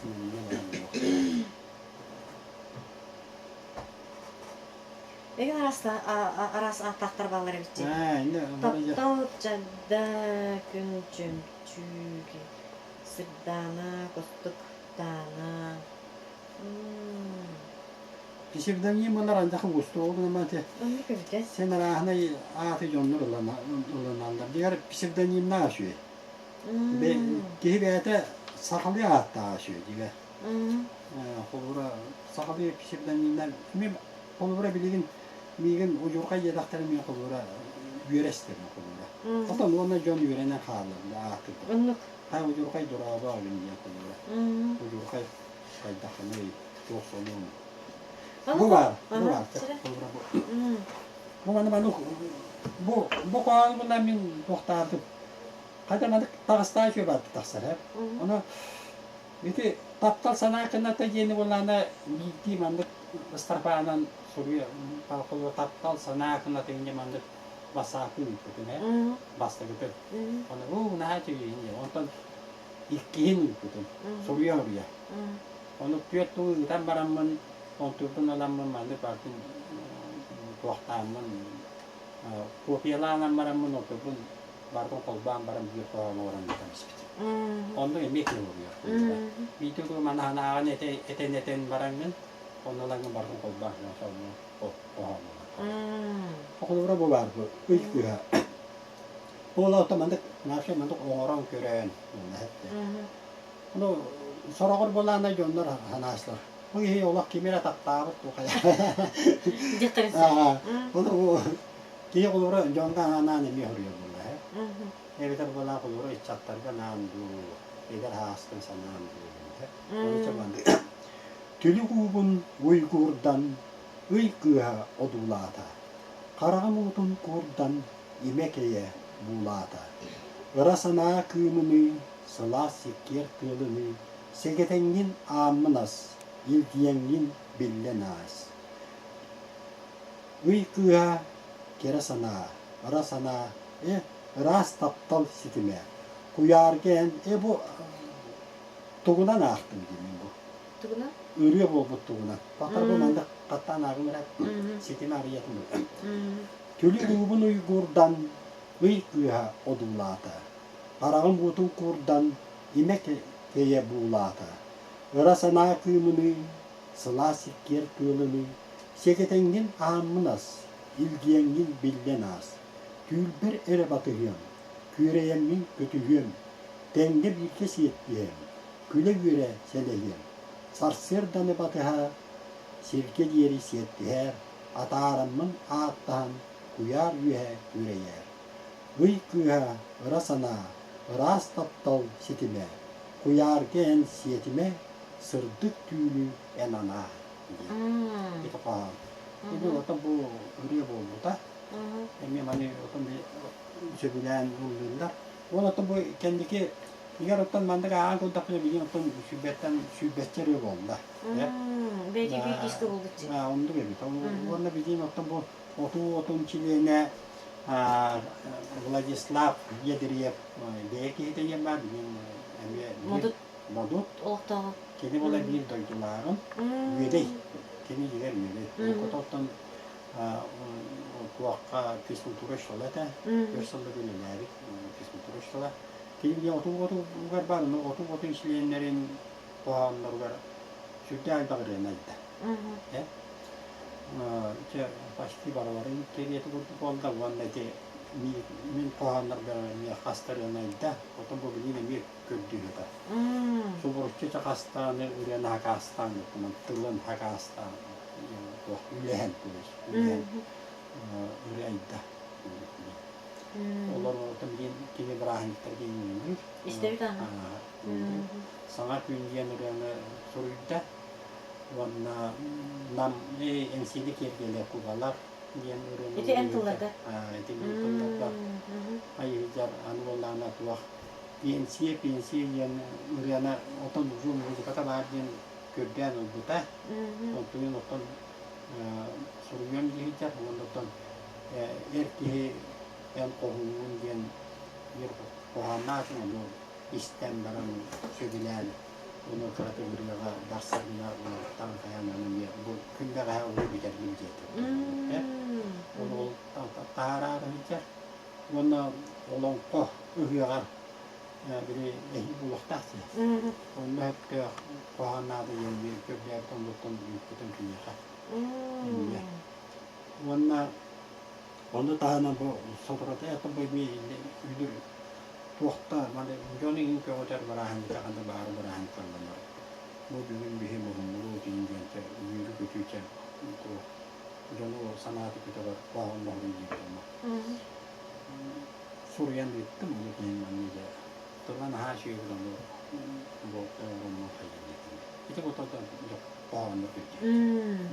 Манна баар буолуох. Эгин араас ааттаахтар бааллар эбит дии. Таптал чагда күн чөмчүүк Сырдаана, Кустук Таана. Псевдонималар андахы уустугу гынан Оннук эбитэ. Сен арааһынай ааты дьоннор ылыналлар. Дигэр псевдонимнаах үчүгэй. Киһи бэйэтэ сахалыы ааттааҕа үчүгэй дигэр. Холобура, сахалыы псевдонимнар мин холобура билигин миигин удьурхай диэтэхтэрэ мин холобура үөрэ истэбин холобура. Оттон уонна дьон үөрэнэн хааллар ааттыыр. Оннук. Ха удьурхай дорообо мин диэн холобура. Удьурхай хайдаххыный туох сонун. Бу баар, бу баар, холобура бу. Бу маны маны бу бу хоһоонбуна мин туохтаатым. Хайда маннык таҕыстаа үчүгэй баар тахсар ээ. Ону Ити таптал санаа кыната диэни буоллаҕына биирдии маннык ыстарбаанан суруйа таптал санаа кыната инньэ маннык бассаапы ыыппытым ээ бастакытын. Ону уу наһаа үчүгэй диye. Онтон иккиһин ыыппытым суруйа-суруйа. Ону түөрт тыл ыытан бараммын онтубун ыламмын маннык барытын туохтааммын копиялаан бараммын онтубун барытын холбоон баран биир хоһоон оҥорон ыытан испитим. Онно эмиэ киһи уруйар. Биирдэ туу манаһанааҕын этэн этэн бараҥҥын, онно ылаҥҥын барытын холбоон хоһоон Холобура бу баар бу ый кыыһа. Ол оттон маннык наша маннык оҥорон көрөн Ну сороҕор буолаана дьоннор ханаастар. Бу киһи олох кими эрэ таптаабыт дуу хайа. Ону Киһи холобура дьоҥҥо анаан эмиэ суруйар буолла ээ. Эбэтэр буолаа холобура ыччаттарга анаан дуу, эдэр ааскын санаан дуу ээ. Ону чабанды Түлүк уубун уйгуурдан, ый кыыһа одуулаата. Хараҕым уутун куурдан, имэ кэйэ буулаата. Ыра санаа кыымыныы, сылаас сиккиэр тыалыныы, сэгэтэҥҥин ааммын ас, илгийэҥҥин биллэн аас. Ый кыыһа кэрэ санаа, ыра санаа, э, ыраас таптал ситимэ. Куйаарга эн, э бу тугунан аахтым диибин бу. Тугунан? Ырыа буолбут тугунан. Батар бу маннык хаттаан ааҕым эрэ ситим арыйатын. Түлүк уубун уйгуурдан, ый кыыһа одуулаата. Хараҕым уутун куурдан, имэ кэйэ буулаата. Ыра санаа кыымыныы, сылаас сиккиэр тыалыныы, сиэкэтэҥҥин аһаммын ас, илгиэҥҥин биллэн аас. Түүлбэр эрэ батыһыам, күөрэйэммин көтүһүөм, тэҥҥэ бииргэ сиэттиһэм, күлэ-үөрэ сэлэһиэм. Сарсыарданы батыһа, сиргэ диэри сиэттиһээр, атаараммын ааттаһан куйаар үөһэ күөрэйээр. Ый кыыһа ыра санаа, ыраас таптал ситимэ, куйаарга эн сиэтимэ, сырдык түүлү эн анаа диэн. Ити хоһоон. Ити оттон бу ырыа буолбута. Эмиэ маны оттон сөбүлээн ыллыыллар. Уон оттон бу кэнники Егер оттон маннык ааҕан көрдөхпүнэ билигин оттон сүүрбэттэн сүүрбэччэ ырыа буолла. Бэйэтэ биир диско буолбут. Оннук эбит. Уонна билигин оттон бу отуу отун чилиэнэ Владислав Ядреев бэйэ киһитэ диэн баар билигин эмиэ Модут. Модут. Олохтооҕо. Кини буола биир дойдулааҕым. Үөдэй. Кини дьигэр Үөдэй. Уруккута оттон туохха физкультура учуутала этэ. Өр сылларга үлэлээбит физкультура учуутала. Кини отуу-отуугар баар, отуу-отуу чилиэннэрин хоһоонноругар сүрдээх элбэх ырыаны айда. Чэ, почти барыларын кэриэтэ курдук буолла уонна ити мин хоһооннорго эмиэ хас да ырыаны айда, потом бу билигин эмиэ көрдүү сытар. Субуруччу чэ хастааны ырыаны хакаастаан, тылын хакаастаан, туох үлэһэн, то есть үлэһэн ырыа айда. Олор диэн кини бырааһынньыктарга иҥнэллэр. Истэбит аха. Саҥа күн диэн ырыаны суруйда. Уонна Нам Эҥсиэли киэргэлэ кубалар диэн ырыаны Ити эн тылларга? Ити мин тылларга айыһыдьар аны буоллаҕына туох пенсия пенсия диэн ырыаны отон ужу музыката баар диэн көрдөөн ылбыта. Онтуйун оттон суруйуом диэһиттэр уонна оттон эр киһи эн хоһууҥҥун диэн биир хоһоонноох ону истэн баран сөбүлээн ону кыратык ырыаҕа барсар гына уларыттан хайаан аны эмиэ бу күн бэҕэһээ ону бүтэрдим диэтэ. Ол ол таһаараары сылдьар уонна олоҥхо ыһыаҕар били эһиил буолуохтаах дии. Онно сөптөөх хоһоон наада диэн биир көрдөөбүт оннуттан ыыппытым киниэхэ. Эмиэ. Уонна ону таһынан бу соторута бу эмиэ үлүр туохта маны дьон иҥин көҕүтэр бырааһынньыка ханна баары бырааһынньыкталланар. Бу бүгүн биһи муһуннуруу тиин диэн үөрүү-көтүүчэ туох дьону санааты көтөҕөр хоһоон оҥоруй диэбит онно. Суруйан ыыттым, ону киһим манна дьэ тыла наһаа үчүгэй ону бу оҥорон хайыам диэтим. Ити бу хоһооннор күүтүөм.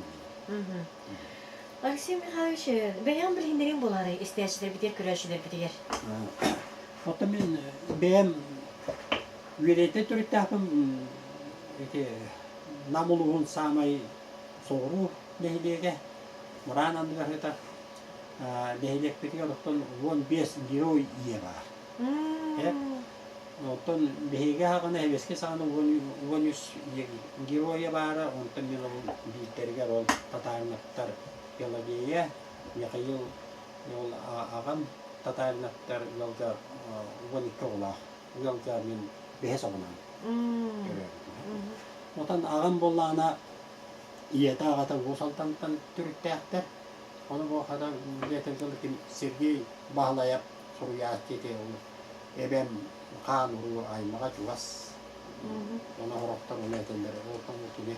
Алексей Михайлович, бэйэҥ билиһиннэриҥ буолаарай истээччилэрбитигэр, көрөөччүлэрбитигэр? Оттон мин бэйэм үөрэйтэн төрүттээхпин ити Нам улууһун саамай соҕуруу нэһилиэгэ Мыраан анныгар сытар нэһилиэкпитигэр оттон 15 герой ийэ баар. Оттон биһиги аҕана Сэбиэскэй саҕана 13 геройа баара, онтон мин ол биирдэригэр ол Татариновтар Пелагея, Михаил ол аҕам Татариновтар ыалга 12 оҕолоох ыалга мин бэһис оҕонон төрөөбүтүм. Оттон аҕам буоллаҕына ийэтэ аҕата Уус Алдантан төрүттээхтэр. Ону бу хата диэтэр дылы ким Сергей Баһылайап суруйааччы ити ол эбэм хаан уруу аймаҕа чугас. Ону сорохтор ону этэллэр. Оттон ол кини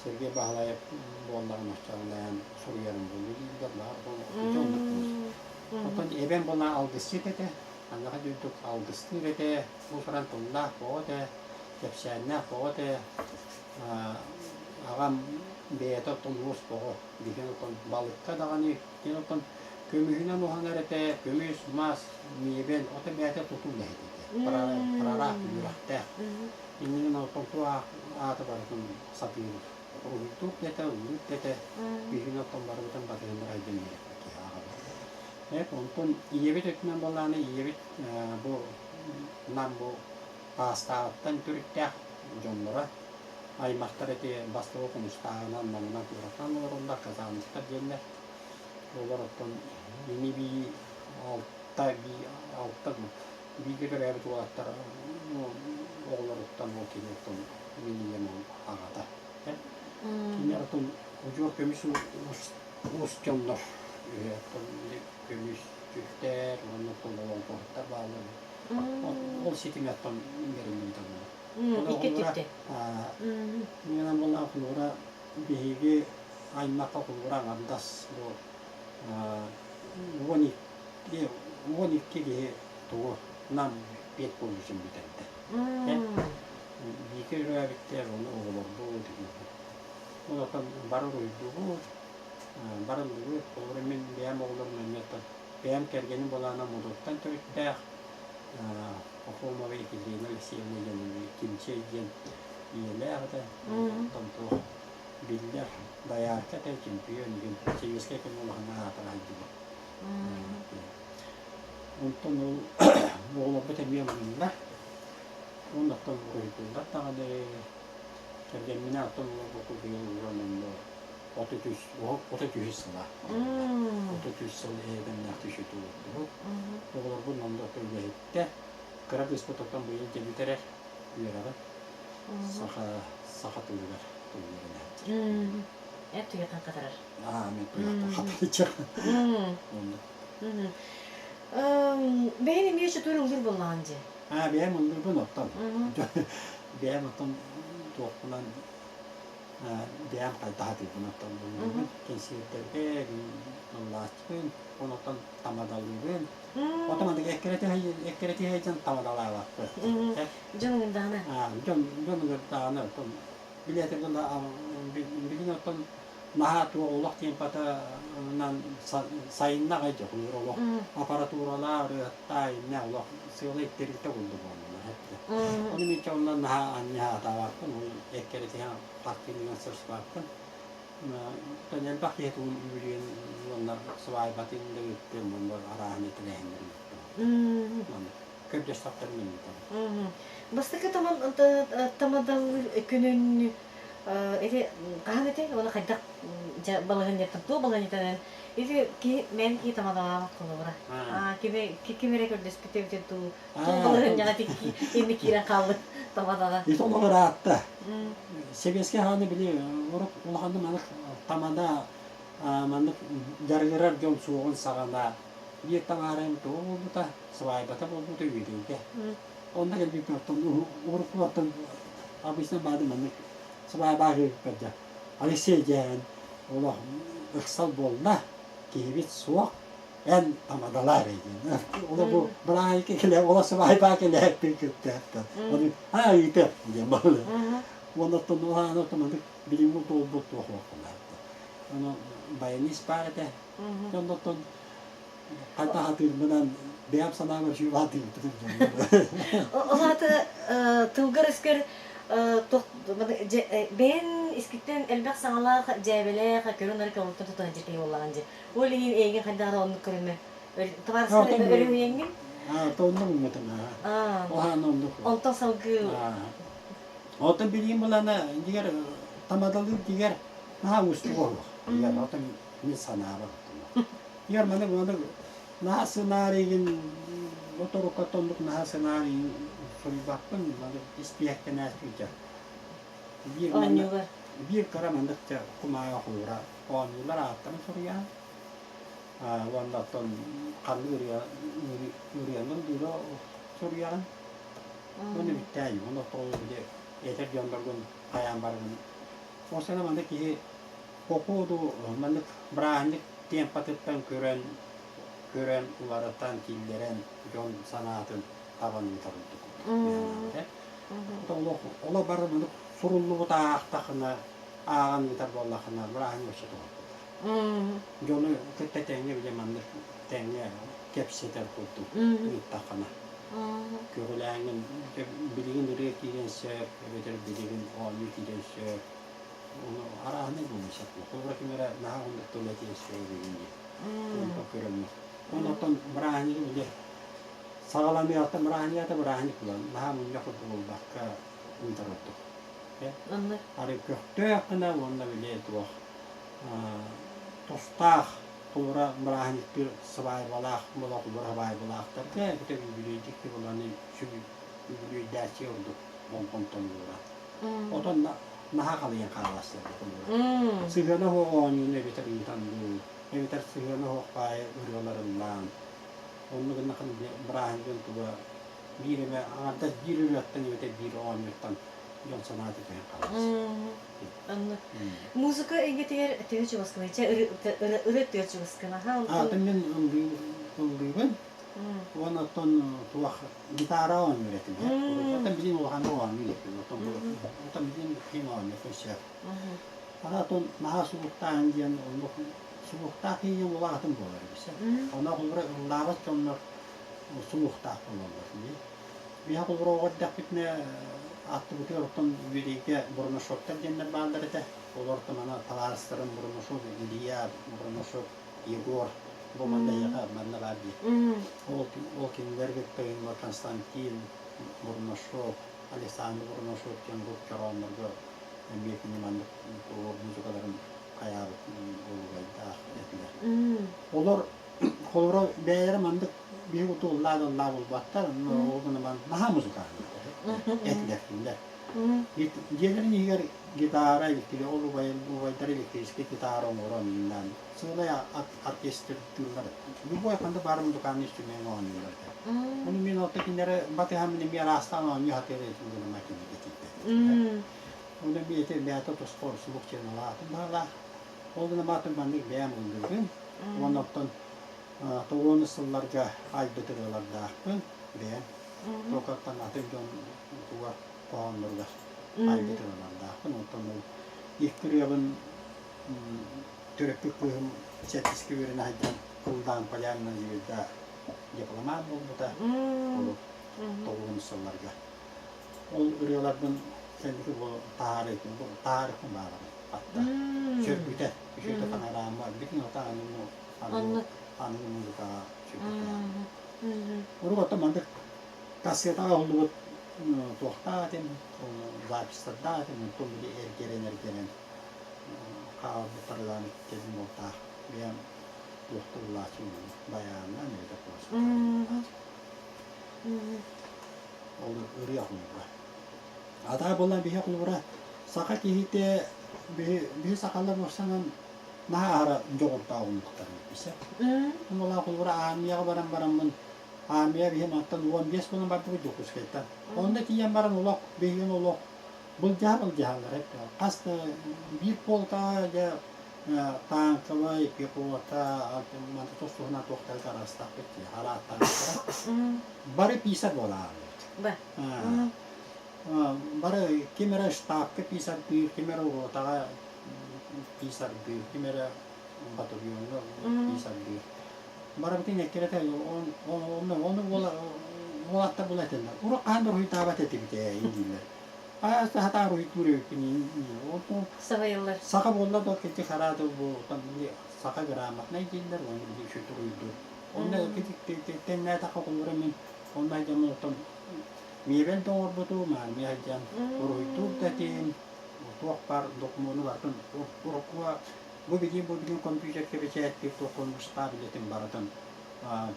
Сергей Баһылайап буоллаҕын оччоҕунаан суруйарым буолуо дииллэр. Баар ити оннук Оттон эбэм буолла алгысчыт этэ. Аныаха дьүрдүк алгыстыыр этэ, уус-уран тыллаах оҕо этэ, кэпсээннээх оҕо этэ. Аҕам бэйэтэ оттон уус оҕо, биһиги оттон балыкка даҕаны, кини оттон көмүһүнэн уһанар этэ, көмүс, мас, миэбэл, ото бэйэтэ тутуу үлэһитэ этэ, прораб үөрэхтээх. Иннинэн оттон туох аата барытын сатыыр. Уруһуйдуур да этэ, ыллыыр да этэ, биһигини оттон барыбытын батыһыннара сылдьан үөрэппит киһи аҕабыт. Онтон ийэбит өттүнэн буоллаҕына, ийэбит бу Нам бу Таастааҕыттан төрүттээх дьонноро. Аймахтар ити бастакы Хомустааҕынан, Намынан куораттаан олороллор, Казанецтар диэннэр. Олор оттон ини-бии алта бии алта дуу бииргэ төрөөбүт уолаттар оҕолоруттан ол кини оттон мин ийэм ол аҕата. Кини оттон удьуор көмүс уус уус дьоннор оттон көмүс түктэр уонна оттон олоҥхоһуттар бааллар. Ол ситими оттон бэриллибитэ буолар. Икки өттүттэн. Иннинэн буоллаҕа холобура биһиги аймахха холобура аҥардас бу 12 киһи тугу нам педколледжын бүтэрдэ. Бииргэ төрөөбүттэр, ону оҕолорбут, Онтон бары уруйдуубут, бары ыллыыбыт. Холобура мин бэйэм оҕолорум эмиэ бэйэм кэргэним буолаана Модуттан төрүттээх Пахомова Екатерина Алексеевна диэн Кимчэй диэн ийэлээх этэ. Онтон туох биллэр доярка этэ, чемпион диэн сэбиэскэй кэмҥэ улаханнык аатыра сылдьыбыт. Онтон ол оҕолорбут эмиэ ыллыыллар. Уонна оттон уруһуйдууллар даҕаны. Кэргэмминээн оттон олорбуккут быйыл уран онно 33 33 сыла. 33 сыл эйэдэмнээх түшүтү олордубут. Оҕолорбун онно үлэһиттэр. Кыра кыыспыт оттон быйыл дьэ бүтэрэр үөрэҕин. Саха саха тылыгар үөрэнээччи. Эр туйахтан хатарар. Аа, мен туйахтан хатарычах. Онно. Бэйэн эмиэ чотур ыллыр буоллаҕын дьэ. Аа, бэйэм ыллырбын оттон. Бэйэм оттон туохпунан бэйэм хайдах атыыбын оттон ыллыыбын. Кэнсиэрдэргэ ыллааччыбын, онтон тамадалыыбын. Отон аныгы эккирэтиһэ сылдьан тамадалаабаппыт. Дьон ыҥырдаҕына? Дьон дьон ыҥырдаҕына оттон билиэтэргэ билигин оттон наһаа туох олох темпатынан сайынна аҕай дьокуйур олох аппаратуралаах ырыаттаа иннэ олох сыалай тэрилтэ курдук буолла Ону мин онно наһаа анньаһаатаабаппын, ол эккирэтиһэн хартыынынан сырсыбаппын. Элбэх киһи тугун үбүлүөн уонна сыбаайбатын да ыыттым, уонна арааһын тэрээһиннэрин ыыттым. Көрдөстөхтөрүн ыытабын. Бастакы тамадал күнүн ити хаһан этэй уонна хайдах балаһыанньаттан туох балаһыанньатынан ити киһи мэн киһи тамадалаабат холобура кими ким эрэ көрдөспүтэ эбитэ дуу туох балаһыанньаҕа инни киирэн хаалбыт тамадаҕа Ити олох ыраатта. Сэбиэскэй хааны били урут улаханнык маннык тамада маннык дьарыгырар дьон суоҕун саҕана биир таҥаарайым туга буолбута, сыбаайбата буолбута үөрүүгэ. Онно кэлбиппин оттон урукку оттон обычно баады маннык сыбаайбаа кэлбиппэр Алексей диэн олох ыксал буолла, киһибит суох, эн тамадалаар диэн. Ола бу быраайка кэлэ, ола сыбаайбаа кэлээппин кыттааттан. Оны аа ыытыах диэн буолла. Уонна оттон уһаан оттон маннык билиҥҥи туолбут туох буолла. Ону баянист баар этэ. Оннуттан хайдах атыырбынан бэйэм санаабар үчүгэй атыырбытым Ол аата тылгар өскөр бэйэн искиттэн элбэх саҥалаах дьээбэлээх көрүн-нары көҥүлтэн тутан дьиркэй буоллаҕын дьэ. Ол иһин эйигин хайдах эрэ оннук көрүнэ. Табаарыстар өрүһүйэҥҥин? Тоннук уммутум. Оһаан оннук. Онтон салгыы Оттон билиим булана дигэр тамадалыыр дигэр наһаа уустук оһох. Дигэр оттон мин санаабар оттон. Дигэр маны маны наһаа сценарийгин оторукка оннук наһаа сценарийын суруйбаппын маны испиэһэктэнээччи биир Оонньуулар. Биир кыра маннык кумааҕы холура оонньуулар ааттарын суруйаан уонна оттон ханнык ырыа ырыаны ыллыыра суруйаҕын. Уонна бүттээн уонна оттон били этэр дьонноргун хайаан барабын. Ол сана маннык киһи по ходу маннык бырааһынньык темпатыттан көрөн көрөн уларытан киллэрэн дьон санаатын табан ыытар курдук. Олох олох бары маннык суруллубут аахтахына ааҕан ыытар буоллахына бырааһынньык вообще туһалаах. Дьону кытта тэҥҥэ бile маннык тэҥҥэ кэпсэтэр курдук ыыттаххына көҕүлээҥҥин билигин ырыа киирэн сөп эбэтэр билигин оонньуу киирэн сөп ону арааһынай буолуон сөп холобура ким эрэ наһаа оннук тыл этиэн сөп бүгүн диэн онтон көрөммүт онтон бырааһынньыгы бile саҕаланыаҕыттан бырааһынньыгата бырааһынньык буолан наһаа мунньах курдук буолбакка ыытар ордук. Арай көхтөөх гына уонна били туох тустаах холобура бырааһынньыктыыр сыбаайбалаах буола холобура сыбаайбалаахтарга эбэтэр үбүлүөйдүк буоланы үбүлүөйдээччи ордук болҕомтону уурар. Отон наһаа халыйан хаалааччылар холобура. Сыһыана суох оонньууну эбэтэр ыытан дуу, эбэтэр сыһыана суох баайы ырыаларыллаан, оннук гыннахха бырааһынньыгын туга биир эмэ аҥардас биир ырыаттан эбэтэр биир оонньууттан дьон санаата түһэн хаалар. Оннук. Музыка эйгэтигэр төһө чугаскыный? Чэ, ырыа өттүгэр чугаскын. Аха, онтон... Аатын мин ыллыыбын. Уонна оттон туох гитара оонньуур этим. Оттон билин улахан оонньуур этим. Оттон билин ким оонньуур сөп. Ара оттон наһаа сулуктааһын диэн оннук сулуктаах киһи улаатын буолар эбит. Онно холобура ыллаабат дьоннор сулуктаах буолаллар. Биһиэхэ холобура оҕо эрдэхпитинэ аттыбытыгар оттон Үөдэйгэ Бурнашовтар диэннэр бааллар этэ. Олортон аны табаарыстарым Бурнашов Илья, Бурнашов Егор бу манна эйиэхэ манна баар дии. Ол, ол кинилэр кытта Константин Бурнашов, Александр Бурнашов диэн бу чорооннорго эмиэ кини маннык музыкаларын хайаабыт улугайдаах этилэр. Олор Холобура, бэйэлэрэ маннык биһи курдук ыллаа-ыллаа булбаттар, ол гынан баран наһаа музыкальнайдар этилэр кинилэр. Дьиэлэрин иһигэр гитара, ол убайдар электрическэй гитара оҥорон сыалай оркестрдыыллар. Любой ханна баар музыкальный инструмент оонньууллар этэ. Ону мин оттон кинилэри батыһаммын эмиэ араастаан оонньуу сатыыр этим гыныма кинигэ тиийбэт этилэр. Ону бэйэтэ бэйэтэ туспа услуг диэн улаатым баҕалаах. Ол гынан баран маннык бэйэм ыллыыбын. Уонна оттон тоҕуонус сылларга айбыт ырыалардаахпын бэйэм. Туокаттан атын дьон тугар хоһоонноругар айбыт ырыалардаахпын. Оттон ол икки ырыабын төрөппүт кыыһым сэттискэ үөрэнэ сылдьан ыллаан Полярная звезда дипломат буолбута. Ол тоҕуонус сылларга. Ол ырыаларбын кэнники бу таһаарыытын бу таһаарыахпын баҕарабын. Хатта сөргүтэ, үчүгэй панорама бүтүн ата аныгы аныгы аныгы музыкаҕа сөргүтэ. Урук ото маннык кассетаҕа уһуллубут туохтаах этим, записьтардаах этим, онтон били эргэрэн-эргэрэн хаалбыттардаан кэлин буолтаах. Бэйэм туох тыллааччым байааннаан эбэтэр Ол ырыа холобура. Атаа буолан биһи холобура саха киһитэ биһи сахалар уопсанан наһаа аһара дьоҕурдаах омуктар билсэ. Онолаа холобура армияҕа баран бараммын армия биһи мантан 15 буолан бардыбыт Дьокуускайтан. Онно тиийэн баран олох биһигин олох былдьаһа былдьаһаллар эбит. Хас да биир полкаҕа дьэ танковай пехота манта тус-туһунан туохтары араастаахпыт дии арааттаабыттара. Бары писарь буолааллар. Бары ким эрэ штабка писардыыр, ким эрэ ротаҕа писардыыр, ким эрэ батальоҥҥа писардыыр. Барыбытын эккирэтэ ону уолаттар була этэллэр. Урут хаһан да уруһуйдаабат этибит ээ дииллэр. Сатаа уруһуйдуур эбиппин. Сабайыллар. Саха буолла да кити хараады бу саха грамотнай дииллэр, уонна били үчүгэй уруһуйдуур. Онно тэннээтэххэ холобура мин онно сылдьан оттон миэбэл да оҥорбутум, армия сылдьан уруһуйдуур да этим, туох баар докумуону барытын уруккуга бу билигин бу билигин компьютерга бэчээттиир туох мустаах билэтин барытын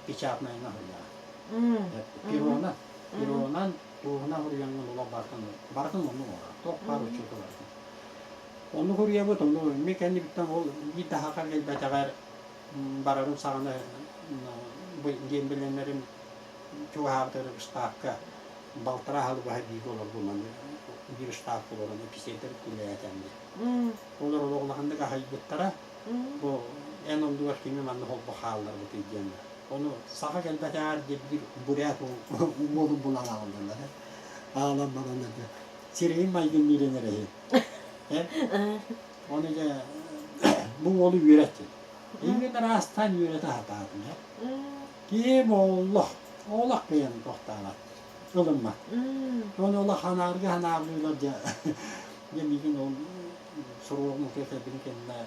печатнайынан суруйаҕын. Перонан, перонан туоһунан суруйаҥҥын олох барытын барытын оннук оҥорор. Туох баар учуоту барытын. Оннук суруйабыт, ону мин кэннибиттэн ол биир да саха кэлбэтэҕэр барарым саҕана диэн билэннэрим чугаһаабытыгар штабка балтараа сыл быһа бииргэ олорбум аны биир штабка олорон эписиэрдэр үлэлээтэн диэн. Олор олох улаханнык аһыйбыттара. Бу эн оннугар кими манна холбо хаалларбытый диэн. Ону саха кэлбэтэҕэр диэн биир бурят уолун булан аҕаллылар. Аҕалан баран сирэйин майгынныырын эрэ иһин. Ону дьэ бу уолу үөрэттим. Иҥин араастаан үөрэтэ сатаатым ээ. Киһим олох, олох кыайан тохтообот, ылыммат. Ону олох ханаарга ханааргыылар дьэ, дьэ миигин ол суруогум утуйа кэлбитин кэннэ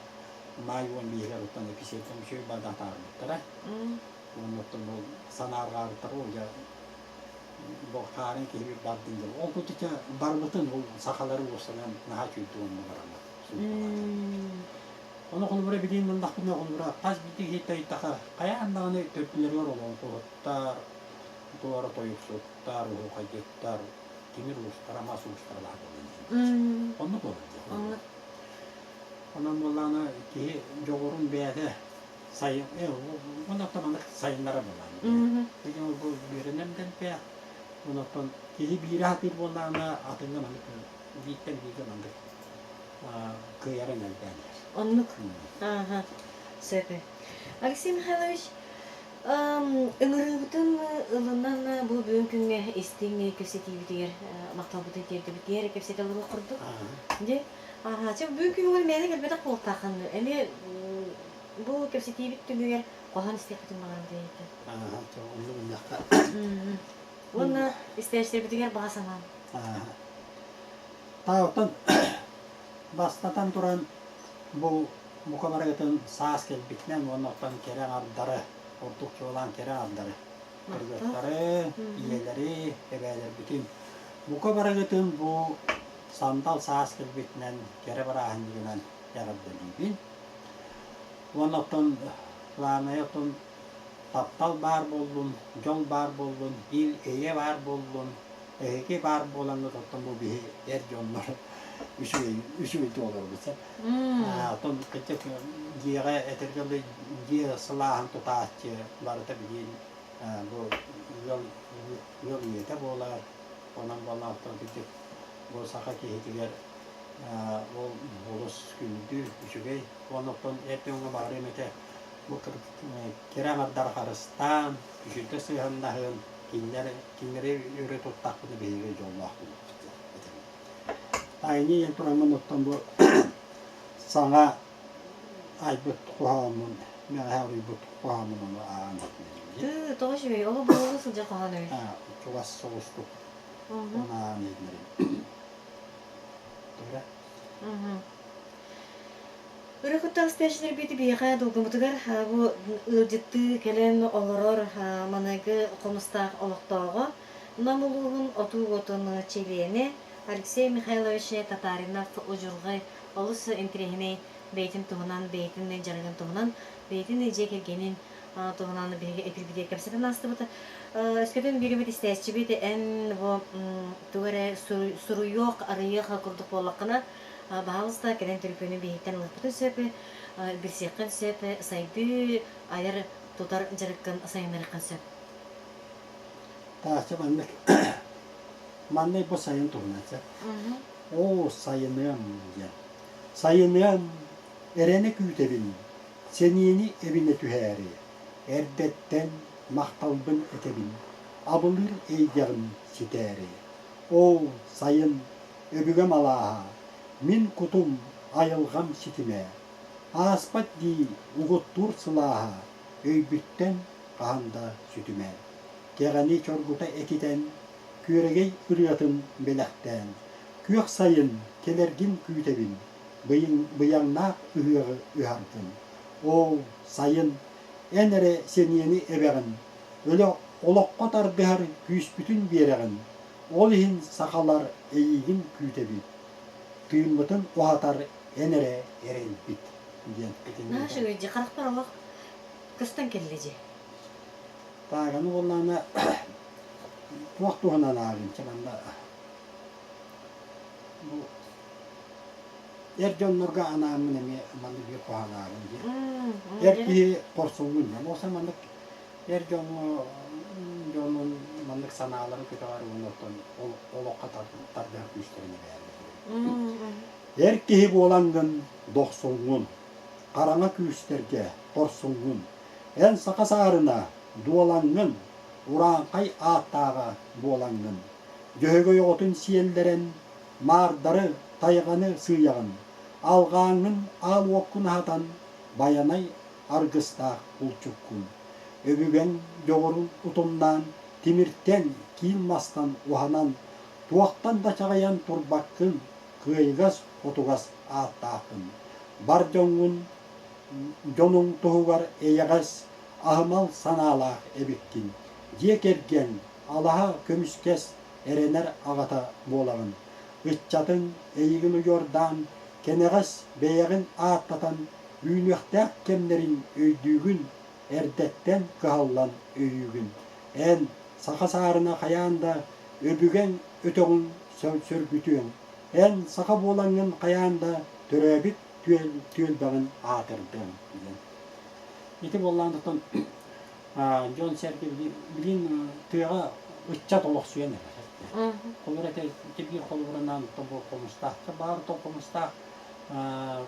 маай 15-гэр оттон эписиэртэн үчүгэй бадаатаарбыттара. Уонна оттон ол санаарҕаабыттара ол дьэ. Бу хаарын киһи бардын дьыл. Ол курдук барбытын ол сахалары уостанан наһаа үчүгэй онно бараммыт. Ону холобура билигин ыллахпына холобура хас биирдии киһи тайдаха хайаан даҕаны төрдүлэригэр олоҥхоһуттар, туора тойуксуттар, оһуохайдьыттар, тимир уустара, мас уустара баар буолан Оннук буолар дии. Онон буоллаҕына киһи дьоҕурун бэйэтэ сайын оннуктан маннык сайыннара буоллаҕына. Билигин бу үөрэнэн дэлбэх, оннуктан киһи биири сатыыр буоллаҕына атыҥҥа маннык бииртэн бииргэ маннык кыайарын элбээн иһэр. Оннук. Ааха. Сөп. Алексей Михайлович, ыҥырыыбытын ылынан бу бүгүн күҥҥэ истиҥ кэпсэтиибитигэр махталбытын тиэрдибитигэр кэпсэтэ олоруох курдук. Дьэ, ааха, чэ бүгүн күҥҥэ мээнэ кэлбэтэх буолтааххын эмиэ бу кэпсэтиибит түмүгэр хоһоон истиэхпитин баҕарабыт эйиэхэ. Ааха, чэ оннук гыннахха. Уонна истээччилэрбитигэр баҕа санаам. Ааха. Таалтан бастатан туран бу бука барыгытын саас кэлбитинэн уонна оттон кэрэ аҥардары, ордук чуолаан кэрэ аҥардары, кыргыттары, ийэлэри, эбээлэрбитин бука барыгытын бу сандал саас кэлбитинэн кэрэ бырааһынньыгынан эҕэрдэлиибин. Уонна оттон главное оттон таптал баар буоллун, дьол баар буоллун, ил-эйэ баар буоллун, эһиги баар буолаҥҥыт оттон бу биһи эр дьоннор үчүгэй үчүгэйдик олоробут сөп. Оттон кырдьык дьиэҕэ этэргэ дылы дьиэ сылааһын тутааччы барыта билигин бу ыал ыал ийэтэ буолар. Онон буолла оттон кырдьык бу саха киһитигэр ол олус күндү, үчүгэй. Уонна оттон эр дьоҥҥо баҕарыам этэ бу кэрэ аҥардары харыстаан, үчүгэй сыһыаннаһын, кинилэр кинилэри өрө туттахпына биһиги дьоллоох буолуохпут диэн этэбин. Тайны диэн тураммын оттон бу саҥа айбыт хоһооммун, мэҕэһэ уруйбут хоһооммун ону ааҕан иһитиннэрим. Тыы, тоҕо үчүгэй, олох буолуу сылдьар хоһоон эбит. Чугас соҕустук ону ааҕан иһитиннэрим. Тура. Өрө куттаах истээччилэрбит биһиэхэ долгуммутугар бу ыалдьыттыы кэлэн олорор маныгы хомустаах олохтооҕо Нам улууһун отуу уотун чилиэнэ Алексей Михайлович Татаринов удьурҕай олус интэриэһинэй бэйэтин туһунан, бэйэтин дьарыгын туһунан, бэйэтин дьиэ кэргэнин туһунан биһиги эпирбитигэр кэпсэтэн аастыбыт. Өскөтүн биир истээччибит эн бу тугу эрэ суруйуох, арыйыах курдук буоллаххына, Баһаалыста, кэлэн төлөпүөнү биһиктэн ылыахпытын сөп, билсиэххин сөп, сайдыы, айар тутар дьарыккын сайыннарыаххын сөп. Таача маннык маннык бу сайын туһунан сөп. Оо, сайыныам диэн. Сайыныам, эрэнэ күүтэбин, сэниэни эбинэ түһээри, эрдэттэн махталбын этэбин, абылыыр эйгэҕин ситээри. Оо, сайын, Өбүгэм алааһа, мин кутум, айылҕам ситимэ, Ааспат дии угуттуур сылааһа, өйбүттэн хаһан да сүтүмэ. Кэҕэни чоргута этитэн, күөрэгэй ырыатын бэлэхтээн, Күөх сайын кэлэргин күүтэбин, быйаҥнаах ыһыаҕы ыһаргын. Оо, сайын, эн эрэ сэниэни эбэҕин, өлө олоххо тардыһар күүспүтүн биэрэҕин, Ол иһин сахалар эйиигин күүтэбит, тыыммытын уһатар эн эрэ эрэлбит диэн Наһаа үчүгэй дьэ, харахпар олох көстөн кэллэ дьэ. Тааганы буоллаҕына туох туһунан ааҕыым чэ манна бу эр дьоннорго анааммын эмиэ маннык биир хоһоон ааҕыым диэн. Эр киһи хорсуҥҥун диэн. Ол маннык Эр дьоҥҥо дьонун маннык санааларын көтөҕөр уонна оттон олоххо тардыһар күүстэрин эбээбит. Эр киһи буолаҥҥын дохсуҥҥун, хараҥа күүстэргэ хорсуҥҥун, эн саха саарына дуолаҥҥын, урааҥхай ааттааҕа буолаҥҥын, дьөһөгөй оҕотун сиэллэрэн, маардары, тайҕаны сыыйаҕын, алҕааҥҥын аал уоккун аһатан, байанай аргыстаах булчуккун. Өбүгэҥ дьоҕурун утумнаан, тимиртэн, киил мастан уһанан, туохтан да чаҕыйан турбаккын, кыайыгас-хотугас ааттааххын. Бар дьоҥҥун дьонуҥ туһугар эйэҕэс, аһымал санаалаах эбиккин. Дьиэ кэргэн, алаһа көмүскэс, эрэнэр аҕата буолаҕын. Ыччатыҥ эйигин удьуордаан, кэнэҕэс бэйэҕин ааттатан үүнүөхтээх кэмнэрин өйдүүгүн, эрдэттэн кыһаллан өйүүгүн. Эн саха саарына хайаан да өбүгэҥ өтөҕүн сөргүтүөҥ. Эн саха буолаҥҥын хайаан да төрөөбүт түөлбэҕин аатырдыаҥ диэн. Ити буоллаан оттон дьон-сэргэ билигин тыаҕа ыччат олохсуйан эрэр. Холобура ити биир холобурунан бу Хомустаахха баар то Хомустаах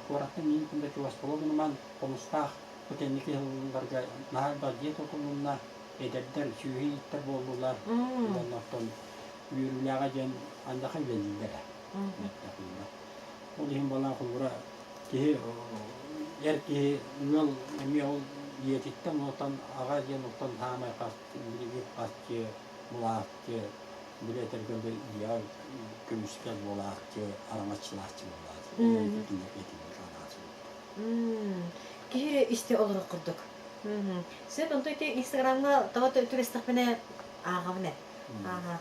куораттан миин күндэ чугас буолугунуман Хомустаах бу кэнники сылларга наһаа элбэх дьиэ тутулунна, эдэрдэр сүөһү ииттэр буоллулар уонна оттон үөрүүлээҕэ диэн андаха үлэлииллэрэ. Ол иһин буолан холобура киһи эр киһи ыал эмиэ ол ийэтиттэн оттон аҕа диэн оттон саамай хас үп-харчы булааччы били этэргэ дылы ийэҕэ көмүскэл буолааччы араҥаччылааччы буолааччы Киһи эрэ истэ олорор курдук. Сөп, онто ити Инстаграмҥа тоҕо түбэстэхпинэ ааҕабын ээ. Ааха.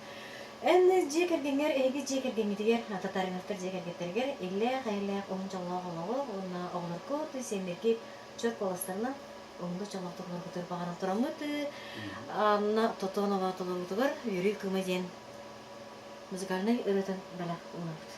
Эн дьиэ кэргэҥҥэр, эһиги дьиэ кэргэҥҥитигэр, Татариновтар дьиэ кэргэттэригэр иллээх-эйэлээх уһун дьоллоох олоҕу уонна оҕолоргут, сиэннэргит чөр куоластарынан уһуннук дьоллоохтук олоргутугар баҕаран тураммыт Анна Тотонова толоруутугар Үөрүү кыыма диэн музыкальнай ырыатын бэлэх уунабыт.